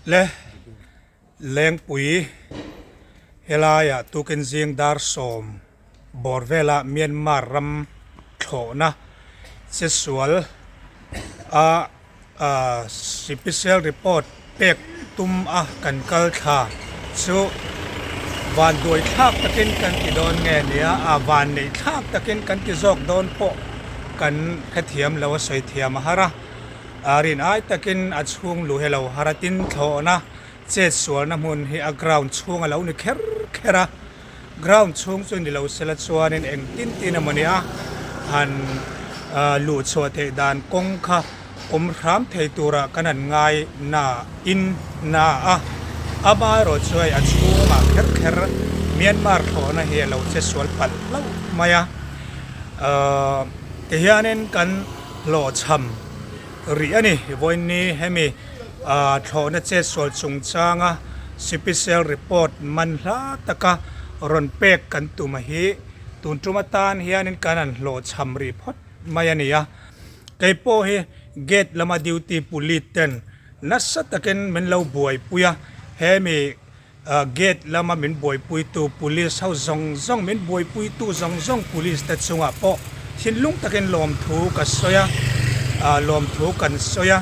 Le Lengpui helaiah tukin zing dar sawm bawr vela Myanmar ram thlawhna chesual a Sipisial report pek tum a kan kal thla chu van duai thlak takin kan ti dawn nge nia a van neih thlak takin kan ti zawk dawn pawh kan hrethiam lo a sawi thiam a har a a rin ai takin a chhung luh hi a lo har a tin thlawhna chet sualna hmun hi a ground chhung a lo ni kher kher a. Ground chhung chu ni lo sela chuanin engtin tin emaw nia han luh chhuah theih dan kawng kha awm hram thei turah kan han ngai na in na a, amaherawh chu hei a chhungah kher kher Myanmar thlawhna hi a lo che sual palh hlauh mai a, tihianin kan hlawhchham rih a ni vawiin hemi. Thlawhna chetsual chungchanga sipisial report man hla taka rawn pek kan tum a hi tun tum atan hianin kan han hlawhchham rih phawt mai a ni a. Kei pawh hi gate lama duty police ten nasa takin min lo buaipui a, hemi Gate lama min buaipuitu Police ho zawng zawng, min buaipuitu zawng zawng Police te chungah pawh thinlung takin lawmthu ka sawi a, lawmthu kan sawi a,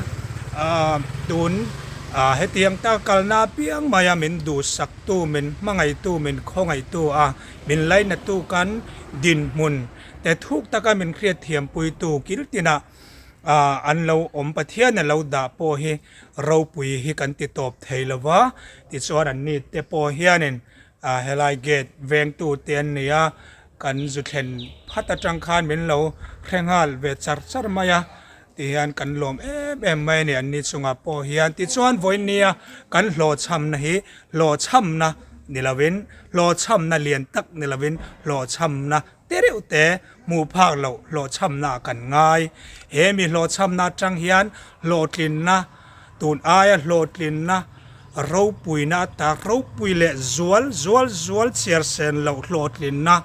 tun hetiang taka kalna apiang maia min duhsaktu, min hmangaihtu, min khawngaihtu a, min lainatu kan dinhmun te thuk taka min hriatthiampuitu kil tinah an lo awm, Pathian a lo dah pawh hi ropui hi kan ti tawp thei lo va, tichuan an ni te pawh hianin helai gate vengtu te an ni a, kan zu thlen phat atang khan min lo hre nghal ve char char mai a, tihian kan lawm em em mai a ni an ni chungah pawh hian. Tichuan vawinia kan hlawhchhamna hi hlawhchhamna ni lovin hlawhchhamna lian tak ni lovin hlawhchhamna Te reuh te hmuh phak loh hlawhchhamna ah kan ngai. He mi hlawhchhamna atang hian hlawhtlinna, tun aia hlawhtlinna ropuina ata ropui leh zual zual zual chhiar sen loh hlawhtlinna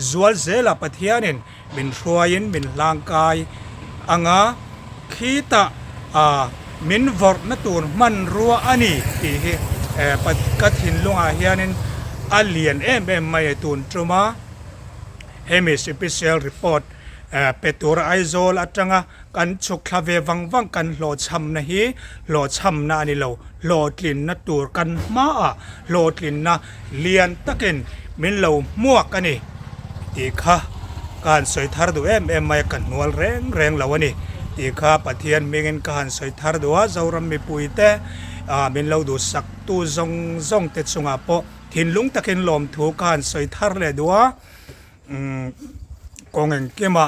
zual zela Pathianin min hruaiin min hlangkai anga khitah min vawrhna tur hmanrua a ni tih hi ka thinlungah hianin a lian em em mai a tun tum a. Hemi sipisial report pe tura Aizawl atanga kan chhuk thla ve vang vang kan hlawhchhamna hi hlawhchhamna a ni lo, hlawhtlinna tur kan hmaah hlawhtlinna lian takin min lo hmuak a ni tih kha ka han sawi thar duh em em mai a, ka hnual reng reng lo a ni tih kha Pathian hmingin ka han sawi thar duh a, Zoram mipuite min lo duhsaktu zawng zawng te chungah pawh Thinlung takin lawmthu ka han sawi thar leh duh a, kawng engkima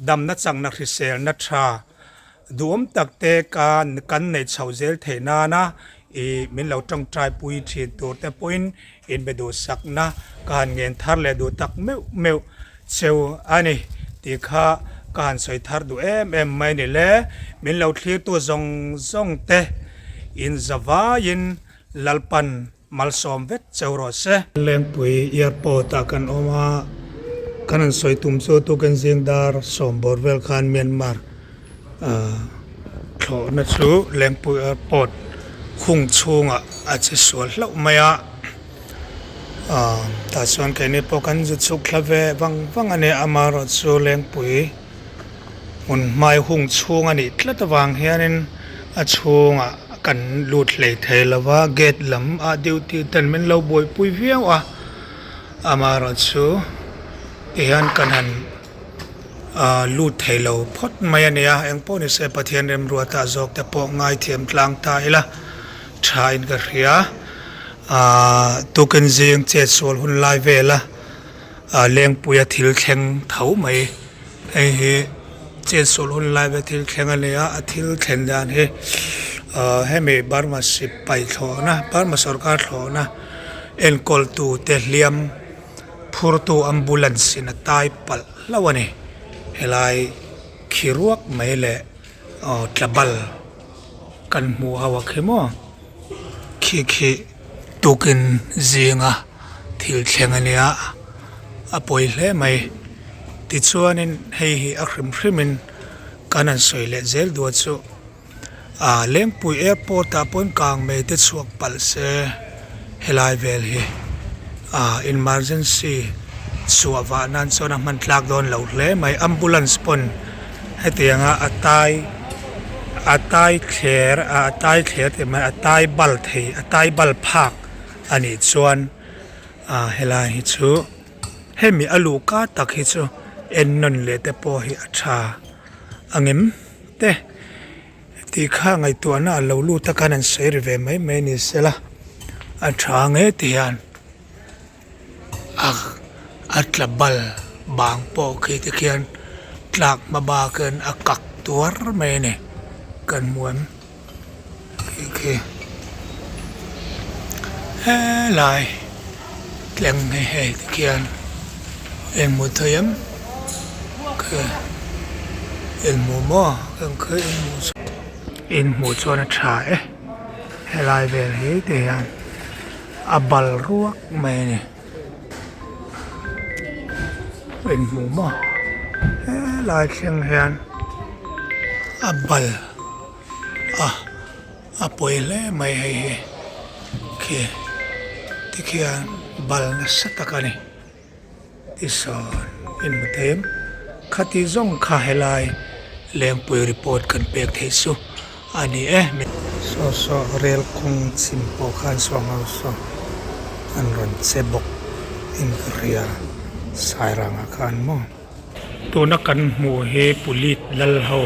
damna chakna hriselna tha duhawm tak te ka kan neih chhoh zel theih nana ih min lo tawngtai pui thin tur te pawhin inbe duhsakna ka han ngen thar leh duh tak meuh meuh cheu a ni tih kha ka han sawi thar duh em em mai a ni le. Min lo thlirtu zawng zawng te inzavaiin Lalpan Malsawm vek cheu rawh se. Lengpui airport ah kan awm a, kan han sawi tum chu tukin zing dar sawm bawr vel khan Myanmar thlawhna chu Lengpui airport hung chhungah a che sual hlauh mai a, tah chuan keini pawh kan zu chhuk thla ve vang vang a ni, amaherawhchu Lengpui. Hmun hmai hung chhung a nih tlat avang hianin a chhungah kan lut hlei thei lo va, gate lam ah duty ten min lo buaipui viau a, amaherawhchu tihian kan han ah lut thei lo phawt mai a nia, engpawh ni se Pathian remruata zawk te pawh ngaithiam tlang ta ila tha in ka hria, ah tukin zing chetsual hun lai vela. Ah lengpuia thil thleng tho mai hei hi chetsual hun lai vel thil thleng a ni a a thil thlen dan hi ah hemi Burma sipai thlawhna Burma sawrkar thlawhna enkawl tu te hliam phur tu ambulance in a tai palh hlauh a ni helai khi ruak mai leh aw tlabal kan hmuh ho a khi maw. Khi khi tukin zinga thil thleng a nia a pawi hle mai tichuanin hei hi a hrim hrimin kan han sawi leh zel duh a chu. Ah Lengpui airport ah pawn kang mai te chhuak palh se helai vel hi ah emergency chhuah vah nan chuan a hman tlak dawn lo hle mai ambulance pawn hetiang a a tai a tai thler ah a tai thler tih mai a tai bal thei a tai bal phak a nih chuan ah helai hi chu hemi a luhka tak hi chu en nawn leh te pawh hi a tha angem te tih kha ngaihtuahna a lo lut a khan an sawi ri ve mai mai ni sela a tha nge ti hian a a tla bal bang pawh khi te khian tlak hma bak in a kak tuar mai a ni kan hmu em khi khi helai tleng hi hei ti khian eng hmu thei em khi eng hmu maw eng khi eng hmu in hmuh chuan a tha e helai vel hi ti hian a bal ruak mai a ni in hmu maw helai thleng hian a bal a a pawi hle mai hei hi khi tikhian bal nasa tak a ni. Tisawn in hmu thei em? Khati zawng kha helai Lengpui report kan pek theih chu a ni e. Saw saw rel kawng chhim pawh khan saw ho saw an rawn che bawk in ka hria Sairangah khan maw. Tuna kan hmuh hi Pulit lal ho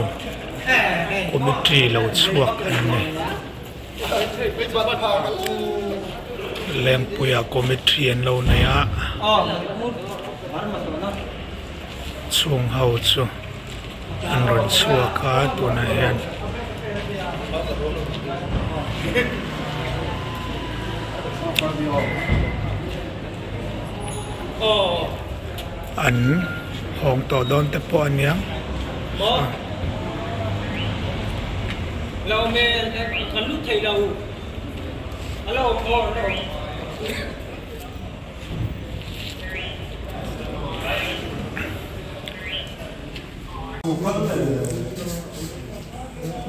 committee lo chhuak an ni. Lengpuia committee an lo nei a chung ho chu an rawn chhuak a tunah hian an hawng tawh dawn te pawh a nia.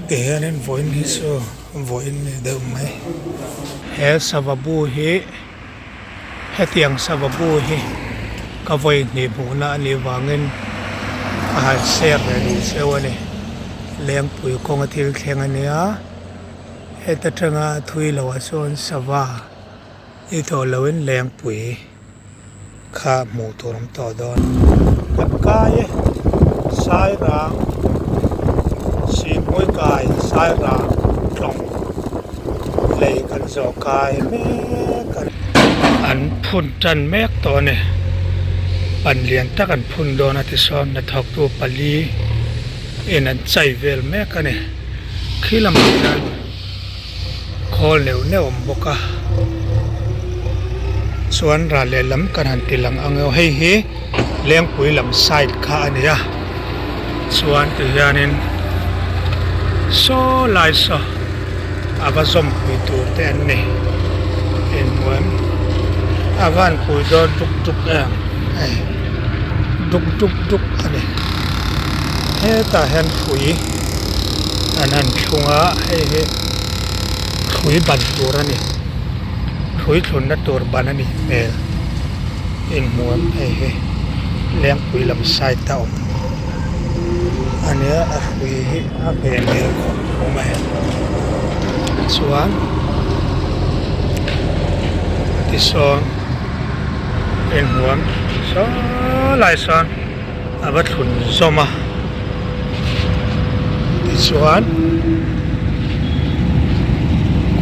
Ti hianin vawiin hi chu vawiin ni deuh mai he sava bu hi hetiang sava bu hi ka vawi hnih hmuhna a nih vangin a han share ve duh cheu a ni lengpui kawnga thil thleng a nia heta tanga thui loh ah chuan sava ni tawh loin lengpui kha hmuh tur awm tawh dawn. Kan kai e Sairang Sihhmui kai Sairang tlawng lei kan zawh kai mek a ni. An phun tan mek tawh a ni. Pan lian tak an phun dawn a tisawn hnathawktu pali in an chai vel mek a ni. Khi lamah hian. Khawl neuh neuh awm bawk a chuan ral lehlam kan han ti lang ang hei hi lengpui lam side kha a ni a chuan ti hianin saw lai saw a va zawmpui tur te an ni inhmuam a van pui dawn duk duk em hei duk duk duk a ni hetah hian hrui. An han thlung a hei hi hrui ban tur a ni hrui thlunna tur ban a nih hmel inhmuam hei hi lengpui lam side a awm a nia a hrui hi a ve hmel khawp mai chuan tisawn inhmuam saw lai sawn. A va thlun zawm a tichuan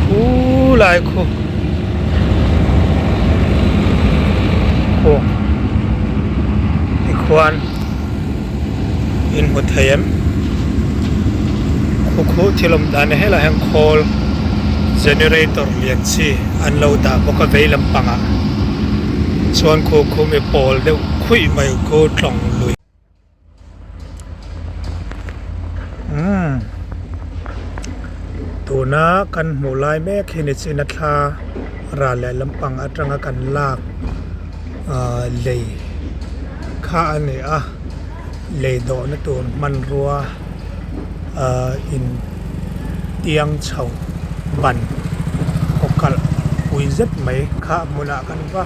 khulai khu khu tikhuan in hmu thei em khu khu thil awm dan helai hian khawl generator lian chi an lo dah bawk a vei lampangah chuan khu khu mi pawl deuh. Khuih mai khu tlawng lui. Umm tuna kan hmuh lai mek hi ni chin a thla ral leh lampang atanga kan lak ahh lei kha a ni a lei dawhna tur hmanrua ahh in. tiang chho ban kaw kalh pui zet mai kha a hmunah kan va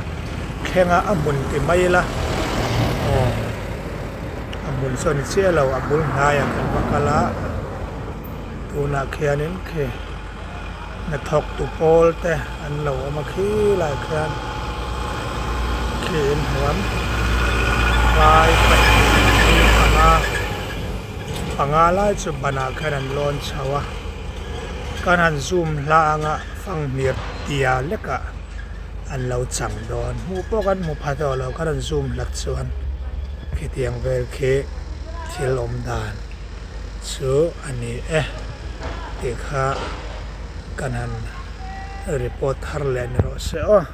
thleng a, a hmun ti mai ila aw a hmun chu a ni chiah lo a bul hnaiah kan va kal a tunah khianin khi hnathawk tu pawl te an lo awm a khilaiah khian khi inhuam vai pahnih panga panga lai chu banah khian an lawn chho a kan han zoom hla anga fanghmir tia lekah an lo chang dawn hmuh pawh kan hmu pha tawh lo kan han zoom hlat chuan khitiang vel khi thil awm dan. Chu a ni e tih kha kan han report thar leh ni rawh se aw.